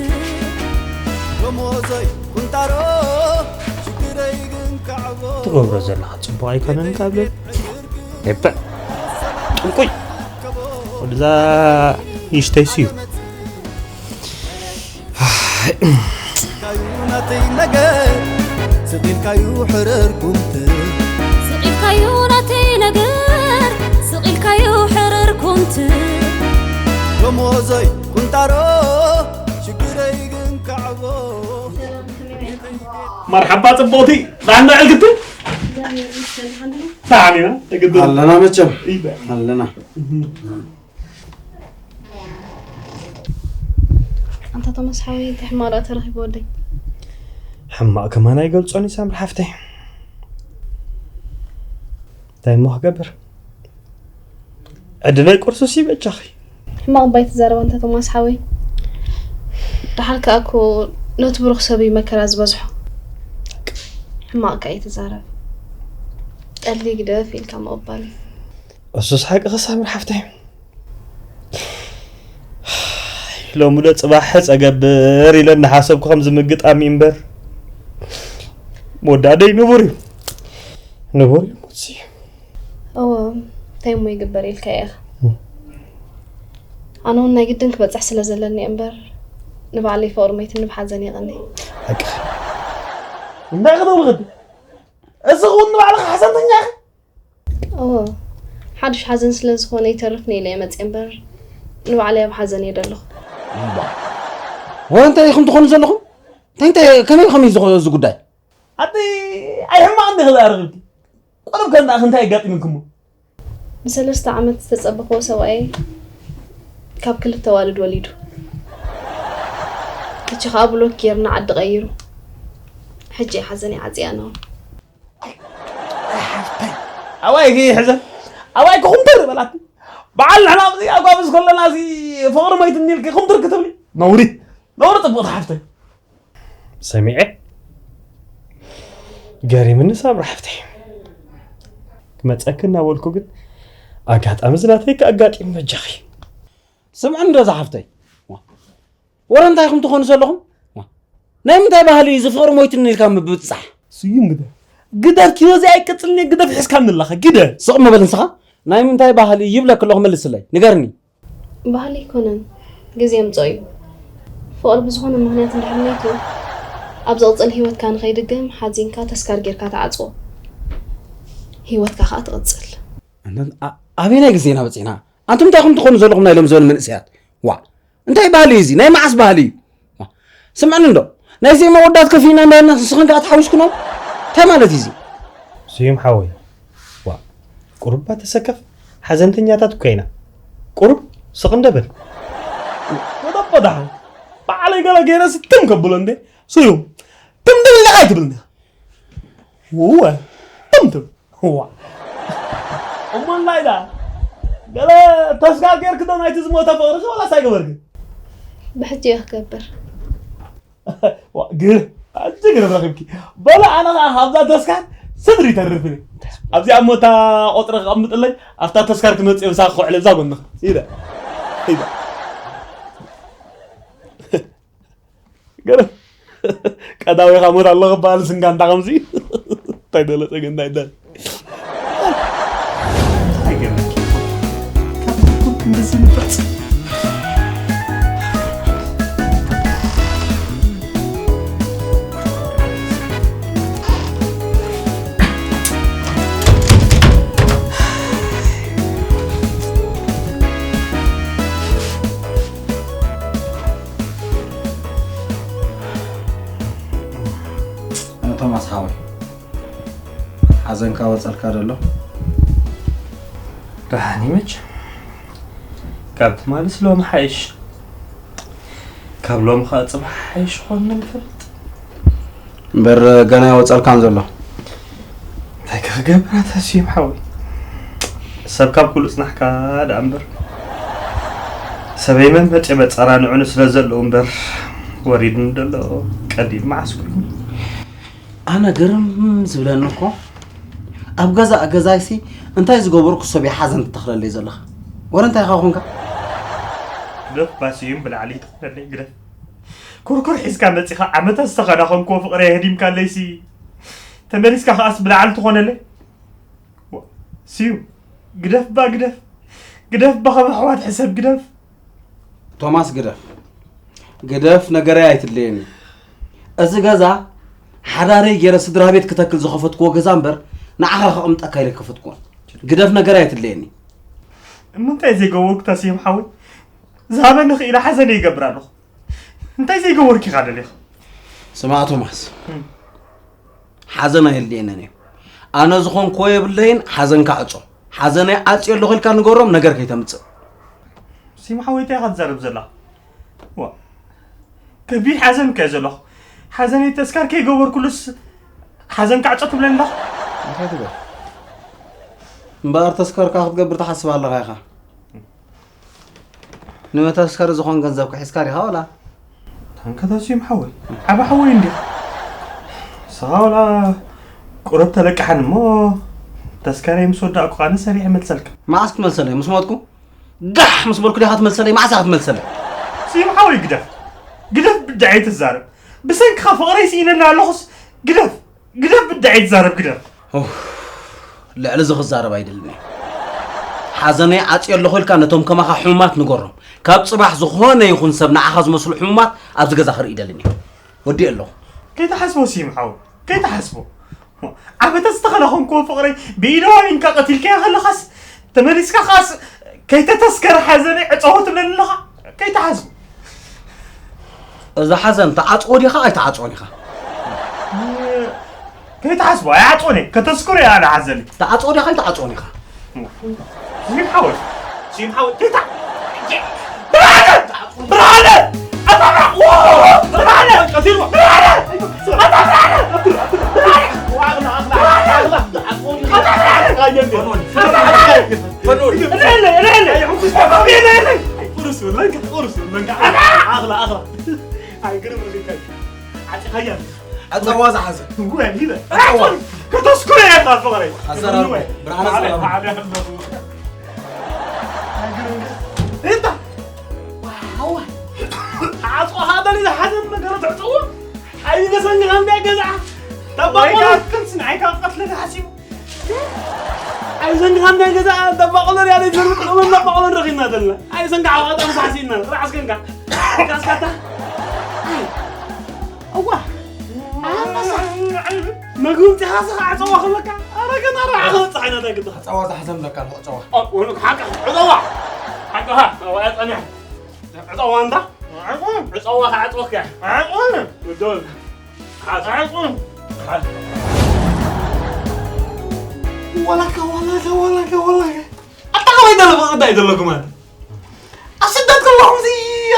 ደሞዘይ ቁንጣሮ፣ ሽግረይ ግን ካዕቦ። ትገብሮ ዘለኻ ጽቡቕ ኣይኮነን ካብ ልብ። ኤፐ። ጥንቁይ። ወደዛ ይሽተይ ስዩ። ናተይ ነገር ስቕ ኢልካዩ ሕረር ኩምትር ስቕ ኢልካዩ ናተይ ነገር ስቕ ኢልካዩ ሕረር ኩምትር ደሞዘይ ቁንጣሮ ሽግረይ ግን ካዕቦ መርሓባ ጽቡቕቲ ዳንዳ ዕልግቲ ታሚና እግዲ ኣለና መቸም ኣለና ኣንታ ቶማስ ሓወይ እንታይ ሕማቕ ደኣ ተረኺቡ ወደይ? ሕማቕ ከማን ኣይገልጾን እዩ ሳምሪ ሓፍተይ። እንታይ እሞ ክገብር? ዕድለይ ቁርሱስ እዩ በጃኺ። ሕማቕ እባ ኣይትዛረብ ኣንታ ቶማስ ሓወይ። ደሓር ከኣ እኮ ነቲ ብሩኽ ሰብ እዩ መከራ ዝበዝሖ። ሕማቕ ከኣ ኣይትዛረብ። ጠሊ ግደፍ ኢልካ ምቕባል እዩ። እሱስ ሓቅኺ ሳምሪ ሓፍተይ። ሎሚ ዶ ፅባሕ ሕፀ ገብር ኢለ እናሓሰብኩ ከምዚ ምግጣም እዩ እምበር መወዳእደይ ንቡር እዩ ንቡር እዩ ሞትሲ እወ እንታይ እሞ ይግበር ኢልካ ኢኻ ኣነ እውን ናይ ግድን ክበፅሕ ስለ ዘለኒ እየ እምበር ንባዕለይ ፍቕሪ መይትኒ ብሓዘን የቐኒ ሓቅኺ እንታይ ክትብል እዚ እውን ንባዕልኻ ሓዘንተኛ ኢኺ እወ ሓዱሽ ሓዘን ስለ ዝኾነ ይተርፍኒ ኢለ እየ መፅየ እምበር ንባዕለይ ኣብ ሓዘን እየ ደለኹ። እምባ ወረ እንታይ ኢኹም ትኾኑ ዘለኹም? እንታይ እንታይ ከመይ ከመይ ዝኾ- እዚ ጉዳይ? ኣቲ ኣይሕማቕ እንዲ ክዛረብልኪ ቁሩብ ከንዳእኺ እንታይ ኣጋጢምክሞ? ንሰለስተ ዓመት ዝተፀበኽዎ ሰብኣየይ ካብ ክልተ ኣዋልድ ወሊዱ። ሕጂ ከዓ ብሎክ ጌርና ዓዲ ቀይሩ። ሕጂ እየ ሓዘነይ ዓፅየ ኣነ እውን። ኣዋይ ኪ ሕዘን ኣዋይ ክኹምትር በላቲ በዓል ንሕና ኣብዚ ኣጓብዝ ከለና እዚ ፍቕሪ መይትኒ ኢልኪ ኩምትር ክትብሊ ነውሪ ነውሪ ፅቡቕቲ ሓፍተይ ሰሚዐ ገሪምኒ ሳምሪ ሓፍተይ ክመፀኪ እናበልኩ ግን ኣጋጣሚ ዝናተይ ከኣጋጢሙ በጃኺ ስምዕኒ ዶ ዝሓፍተይ ወረ እንታይ ኢኹም ትኾኑ ዘለኹም? ናይ ምንታይ ባህሊ እዩ እዚ ፍቕሪ ሞይትኒ ኢልካ ምብፅፃሕ? ስዩም ግደፍ ግደፍ ኪሮዚ ኣይቅፅልኒ ግደፍ ሒዝካኒ ኣለኻ ግደፍ ስቕ ምበል ንስኻ ናይ ምንታይ ባህሊ ይብለኪ ኣለኹ መልስለይ ንገርኒ ባህሊ ኣይኮነን ግዜ የምፅኦ እዩ ፍቕሪ ብዝኾነ ምኽንያት እንድሕር ሞይቱ ኣብ ዝቕፅል ህይወትካ ንኸይድገም ሓዚንካ ተስካር ጌርካ ትዓፅዎ ህይወትካ ከዓ ትቕፅል ኣበየናይ ግዜ ኢና በፂሕና ኣንቱም እንታይ ኢኹም ትኾኑ ዘለኹም ናይ ሎም ዘበን መንእሰያት ዋእ እንታይ ባህሊ እዩ እዚ ናይ መዓስ ባህሊ እዩ ስምዕኒ እንዶ ናይ ዜማ ወዳት ከፊእና እንዳና ንስኽን ከዓ ትሓዊስክኖም እንታይ ማለት እዩ እዚ ስዩም ሓወይ ዋእ ቁሩባ ተሰከፍ ሓዘንተኛታት እኮ ኢና ቁሩብ ስቕ እንደ በል ወደቦ ደሓን ባዕለይ ገለ ገይረ ስትም ከብሎ እንደ ስዩም ትምትም ኢልካ ኣይትብልኒ እወ ትምትም እዋ እሞ እንታይ ዳ ገለ ተስካር ጌርኪ ዶ ናይቲ ዝሞተ ፍቕርኺ ወላስ ኣይገበርክን ብሕጂ እየ ክገብር ግር ኣጂ ግር ረኺብኪ በለ ኣነ ከዓ ካብዛ ተስካር ስድሪ ይተርፍኒ ኣብዚኣ እሞ እታ ቆፅሪ ከቐምጥለይ ኣብታ ተስካር ክመፅእ ምሳ ክውዕለ እዛ ጎንኽ ኢለ ኢለ ገለ ቀዳዊኻ ሞት ኣሎ ክበሃል ስንጋ እንዳ ከምዚ እንታይ ደለ ፀገ እንታይ ደለ ቶማስ ሓወይ ሓዘንካ ወፀልካ ደሎ ደሓን እዩ መቸም ካብ ትማልስ ሎሚ ሓይሽ ካብ ሎሚ ከዓ ፅባሕ ሓይሽ ኾን ንፈልጥ እምበር ገና ይወፀልካን ዘሎ እንታይ ክገብራ ተስዮም ሓወይ ሰብ ካብ ኩሉ ፅናሕካ ደኣ እምበር ሰበይ መን መፅዮ በፀራ ንዕኑ ስለ ዘለዉ እምበር ወሪድኒ ደሎ ቀዲም መዓስ ኮይኑ ኣነ ግርም ዝብለኒ እኮ ኣብ ገዛእ ገዛይሲ እንታይ ዝገበርኩ ሰብ እየ ሓዘን ትተኽለለይ ዘለኻ ወረ እንታይ ኢኻ ኮንካ ግደፍ ባስዩም ብላዕሊ ይትኽለለይ ግደፍ ኩርኩር ሒዝካ መፂኻ ዓመታት ዝተኸናኸንክዎ ፍቕረይ ኣህዲምካለይሲ ተመሊስካ ከኣስ ብላዕሊ ትኾነለይ። ዋ፣ ስዩ፣ ግደፍ ባ ግደፍ። ግደፍ ባ ከም ኣሕዋት ሕሰብ ግደፍ። ቶማስ ግደፍ። ግደፍ ነገረይ ኣይትድለየኒ። እዚ ገዛ ሓዳረይ ገይረ ስድራ ቤት ክተክል ዝኸፈትክዎ ገዛ እምበር ንዓኻ ከቕምጠካ ኢለ ኣይከፈትክዎን። ግደፍ ነገረይ ኣይትድለየኒ። እሞ እንታይ ዘይገበርኩ ተስዮም ሓወይ? ዝሃበኒ ክኢለ ሓዘን ይገብር ኣለኹ። እንታይ ዘይገበርኩ ኢኻ ደሊኻ? ስማዕ ቶማስ፣ ሓዘን ኣየድልየንን እዩ። ኣነ ዝኾንክዎ የብለይን። ሓዘንካ ዕጾ። ሓዘነይ ዓጽየ ኣለኹ ኢልካ ንገሮም ነገር ከይተምጽእ። ሲም ሓወይ እንታይ ኢኻ ትዛረብ ዘለኻ? ዋ፣ ከቢድ ሓዘን ከ ዘለኹ። ሓዘነይ ተስካር ከይገበርኩሉስ ሓዘንካ ዕጾ ትብለኒ ኣለኻ? እንታይ ትብል? እምበኣር ተስካርካ ክትገብር ትሓስብ ኣለኻ ኢኻ። ንመተስከሪ ዝኾን ገንዘብ ክሒዝካ ዲኻ ዋላ? ታንካ ተስዮም ሓወይ፣ ዓቢ ሓወይ እንዲኻ። ንስኻ ዋላ ቁረብ ተለቅሓኒ እሞ ተስካረይ ምስ ወዳእኩ ኸኣ ሰሪሐ መልሰልካ። መዓስ ክትመልሰለይ? ምስ ሞትኩ? ጋሕ ምስ በልኩ ዲኻ ትመልሰለይ? መዓስ ኢኻ ክትመልሰለይ? ስዮም ሓወይ ግደፍ። ግደፍ ብድዐ ኣይትዛረብ። ብሰንክኻ ፍቕረይ ስኢነኒ ኣለኹስ ግደፍ። ግደፍ ብድዐ ኣይትዛረብ ግደፍ። ኡፍ፣ ልዕሊ እዚ ክዛረብ ኣይደልን እየ። ሓዘነይ ዓፅየ ኣለኹ ኢልካ ነቶም ከማኻ ሕሙማት ንገሮም። ካብ ፅባሕ ዝኾነ ይኹን ሰብ ንዓኻ ዝመስሉ ሕሙማት ኣብዚ ገዛ ክርኢ ይደልን እየ። ወዲኤ ኣለኹ። ከይትሓስቦ ስዮም ሓወይ፣ ከይትሓስቦ። ዓመታት ዝተኸናኸንክዎ ፍቕረይ ብኢደ ዋኒንካ ቀቲልካዮ ከለኻስ ተመሊስካ ኻስ ከይተተስከረ ሓዘነይ ዕጸዎ ትብለኒ ኣለኻ? ከይትሓስቦ። እዚ ሓዘን ትዓጽዎ ዲኻ ኣይትዓጽዎን ኢኻ? ከይትሓስቦ ኣይዓጽዎን እየ። ከተስክሮ እየ ኣነ ሓዘነይ። ትዓጽዎ ዲኻ ኣይትዓጽዎን ኢኻ? ስዩም ሓወይ፣ ስዩም ሓወይ፣ ከይታ ብርሃነ! ብርሃነ! ኣታ ብርሃነ! ብርሃነ! ቀቲልዎ! ብርሃነ! ኣታ ብርሃነ! ብርሃነ! ቁርስ በለንካ፣ ቁርስ በለንካ። ኣኽላ፣ ኣኽላ። ኣይግርም ርግካይ። ዓጢኻያ። ኣጸዋ ዝሓዘ። ንጉያ ሊበ። ኣጸዋ። ከተስኩረ እያ ፍቕረይ። ኣዘራርቦ። ብርሃነ ኣዘራርቦ። እታ። ዋዋ። ዓጾ ሃበል ዝሓዘን ነገር ተዕጽዎ። ኣይገሰኒ ከምዚኣ ገዛ። ወይ ተባቆሎ። ዳክን ስንዓይ ካብ ቀትለ ተሓሲቡ። ኣይዘንግኻ ናይ ገዛ ደባቕሎ ርያ ደይ ዘርብጥ ኸመን ደባቕሎ ረኺብና ዘለና። ኣይዘንግኻ ዋጣ ምሳሕሲና ራዕስ ከንካ ካስካታ። ኣዋ ኣመሳ መግቢ ምጽኻ ስኻ ዓጸዋ ከለካ ኣረ ገና ራዕ ክበጽሕ ኣይና ዳግዳ። ጸዋ ዝሓዘም ለካ ጸዋ። ወሉ ሓቂ ዕጸዋ ሓቅኻ ኣዋ ያጸንሕ። ዕጸዋ እንዳ ዕጸዋ ክዓጽወካ። ዕጸዋ። ወዶል። ሓዝ። ዕጸዋ። ሓዝ። ወላካ፣ ወላካ፣ ወላካ፣ ወላካ። ኣታ ከመይ ደለ ፍቕሪ እንታይ ዘለኩም ኣታ? ኣብ ስደት ከለኹም እዚ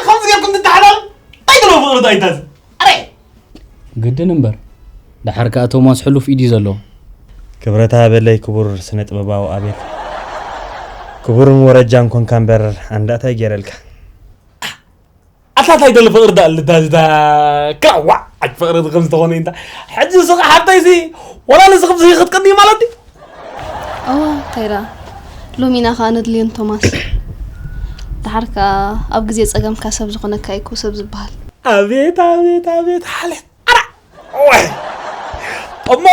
ከምዚ ጌርኩም ትተሓላሉ? እንታይ ደለ ፍቕሪ እንታይ ታዚ? ኣረ! ግድን እምበር። ደሓር ከኣ ቶማስ ሕሉፍ ኢድ እዩ ዘለዎ። ክብረት ሃበለይ ክቡር ስነ ጥበባዊ ኣቤል። ክቡርን ወረጃን ኮንካ እምበር ኣንዳእታይ ገይረልካ። ኣታ ታይ ደለ ፍቕሪ ዳ ልዳ ዝዳ ክራዋ ኣጅ ፍቕሪ ከም ዝተኾነ እንታ ሕጂ ስኻ ሓብተይሲ ወላ ንስኺ ብዚ ክትቅኒ ማለት ድዩ? እዋ እንታይ ደኣ ሎሚና ከኣ ነድልዮን ቶማስ ደሓር ከኣ ኣብ ግዜ ጸገምካ ሰብ ዝኾነካ እዩ እኮ ሰብ ዝበሃል። ኣቤት ኣቤት ኣቤት ሓልያት ኣራ ወይ እሞ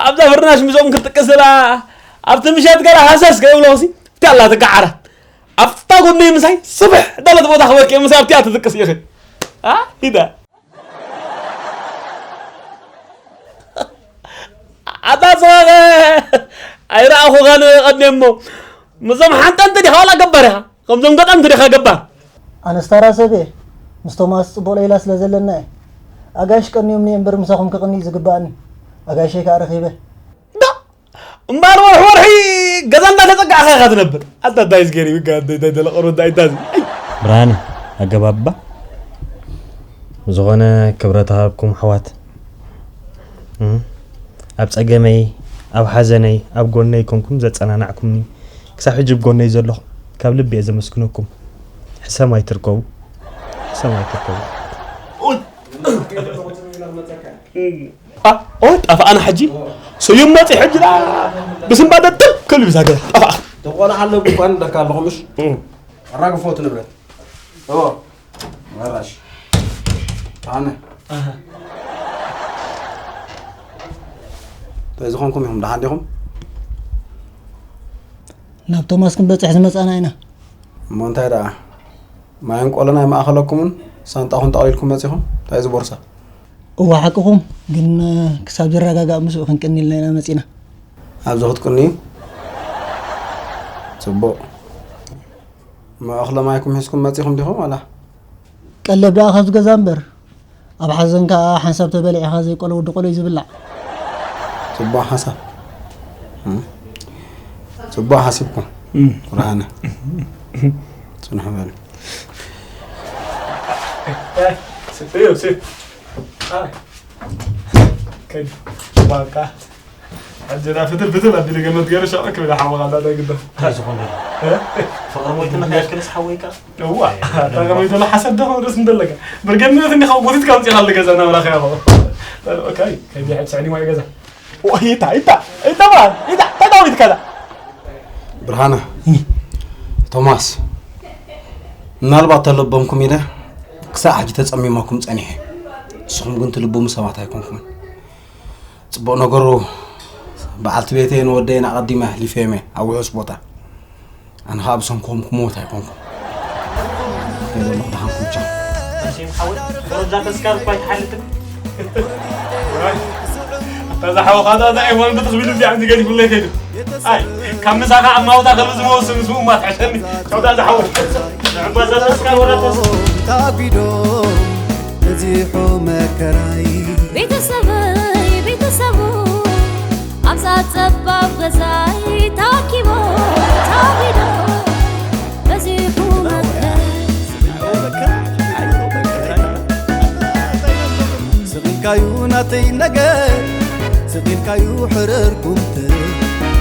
ኣብዛ ፍርናሽ ምስኦም ክትቅስላ ኣብቲ ምሸት ገለ ሃሰስ ከይብለኹሲ እቲ ኣላትካ ዓራት ኣብታ ጎነይ ምሳይ ስብሕ ዳለት ቦታ ክበኪ ምሳይ ኣብቲኣ ትድቅስ ኢኺ ሂዳ ኣታ ጽባቐ ኣይረኣኹኻን ቀድሜ እሞ ምስዞም ሓንጠንቲ ዲኻ ዋላ ገባር ኢኻ ከምዞም ገጠምቲ ዲኻ ገባር ኣነስ ታራ ሰብ እየ ምስ ቶማስ ጽቡቕ ሌላ ስለ ዘለና እየ ኣጋይሽ ቀንዮምኒ እየ እምበር ምሳኹም ክቕኒ እዩ ዝግባኣኒ ኣጋይሸይ ከኣ ረኺበ እምበኣር ወርሒ ወርሒ ገዛ እንዳተፀጋዕኻ ኢኻ ትነብር ኣታ እንታይ ዝገርም እዩ እንታይ ተለቐሩ እንታይ እንታይ ብርሃነ ኣገባባ ብዝኾነ ክብረት ሃብኩም ኣሕዋት ኣብ ፀገመይ ኣብ ሓዘነይ ኣብ ጎነይ ኮንኩም ዘፀናናዕኩምኒ ክሳብ ሕጂ ብ ጎነይ ዘለኹም ካብ ልቢ እየ ዘመስግነኩም ሕሰም ኣይትርከቡ ሕሰም ኣይትርከቡ ኦ ጠፋኣና ሕጂ ሰዩም መፂ ሕጂ ብስምባ ደደብ ከሉ ብዛ ገዛ ጠፋኣ ተቆላሓለ ጉኳን ደካ ኣለኹ ምሽ ኣራግፎ እቲ ንብረት ራሽ ኣነ እንታይ ዝኾንኩም ኢኹም? ደሓን ዲኹም? ናብ ቶማስ ክንበፅሕ ዝመፃና ኢና። እሞ እንታይ ደኣ፣ ማይን ቆሎን ኣይማእኸለኩምን? ሳንጣኹም ጠቕሊልኩም መፂኹም? እንታይ እዚ ቦርሳ? እዋ ሓቅኹም፣ ግን ክሳብ ዝረጋጋእ ምስኡ ክንቅኒ ኢልና ኢና መፂና። ኣብዚ ክትቅንዩ? ፅቡቕ። እሞ እኽለ ማይኩም ሒዝኩም መፂኹም ዲኹም ዋላ? ቀለብ ደኣ ካብዚ ገዛ እምበር፣ ኣብ ሓዘን ከዓ ሓንሳብ ተበሊዕኻ ዘይቆሎ ወዲ ቆሎ እዩ ዝብላዕ። ፅቡቕ ሓሳብ። እም። ፅቡቕ ሓሲብኩም። ብርሃነ። ፅንሑ በሉ። ስዩ ስዩ። ከይድ ባቃ። ሕጂ ዳ ፍትል ፍትል ኣቢለ ገመት ገይረ ሻቕ ክብል ሓወኻ እንዳደግዶ። እንታይ ዝኾነ? ፍቕሪ ሞይትና ከያሽክልስ ሓወይካ? እዋ፣ እታ ከመይ ዘሎ ሓሰብ ዶ ርእስ እንደለካ። ብርገነት እንዲኻ ጎቲት ካብ ጽኻ ለገዛ ናብራ ከያኸ። ኦኬ፣ ከይዲ ሕድ ሰዕኒ ወይ ገዛ። ኦይ፣ ኢታ፣ ኢታ፣ ኢታ ባ፣ ኢታ፣ ተዳዊት ከዛ። ብርሃነ፣ ቶማስ፣ ምናልባት ተለቦምኩም ኢለ ክሳዕ ሕጂ ተጸሚመኩም ጸኒሐ። ንስኹም ግን ትልብሙ ሰባት ኣይኮንኩምን። ጽቡቕ ነገሩ በዓልቲ ቤተይን ወደይን ኣቐዲመ ኣሕሊፈዮም እየ ኣብ ውሑስ ቦታ። ኣነ ኸኣ ብሰንኮም ክሞት ኣይኮንኩን። እንታይ ዘለኹ ደሓንኩም ቻው። መሲም ሓወይ፣ ደረጃ ተስካር እኳ ኣይትሓልፍን። ኣታ ዝሓወኻ ኣታ እንታይ እዋን ብትኽ ቢሉ እዚኣ ንገዲፉለይ ከይዱ። ኣይ፣ ካብ ምሳኻ ኣብ ማውታ ከሉ ዝመወሱ ምስ ምኡማት ሕሸኒ። ቻው፣ እታ ዝሓወይ። ንዕባዛ ተስካር ወላ ተስ- ታቢዶም በዚሑ መከራይ። ቤተሰበይ ቤተሰቡ ኣብዛ ጸባብ ገዛይ ታኪቦ ታቢዶ በዚሑ መከራ ስቕ ኢልካዩ ናተይ ነገር፣ ስቕ ኢልካዩ ሕርር ኩምትር።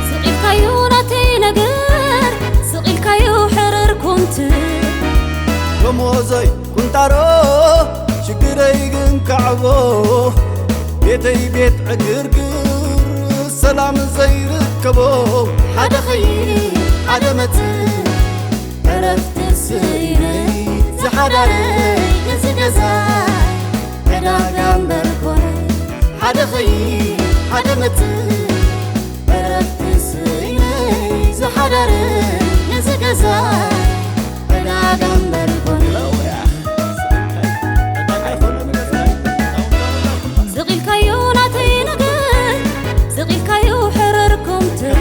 ስቕ ኢልካዩ ናተይ ነገር ስቕ ኢልካዩ ሕርር ኩምትር። ደሞዘይ ቁንጣሮ ሽግረይ ግን ከዕቦ፣ ቤተይ ቤት ዕግርግር ሰላም ዘይርከቦ። ሓደ ኸይድ ሓደ መጽእ ዕረፍቲ ስኢነይ ዝሓዳረይ እዚ ገዛ ዕዳጋ እምበር ኮነ። ሓደ ኸይድ ሓደ መጽእ ዕረፍቲ ስኢነይ ዝሓዳረይ እዚ ገዛ ዕዳጋ እምበር ኮነ። ስቕ ኢልካዮ ናተይ ነገር ስቕ ኢልካዮ ሕረር ኮምትር።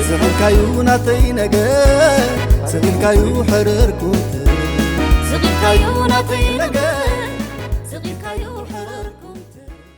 ስቕ ኢልካዩ ናተይ ነገር ስቕ ኢልካዩ ሕርር ኩምትር። ስቕ ኢልካዮ ናተይ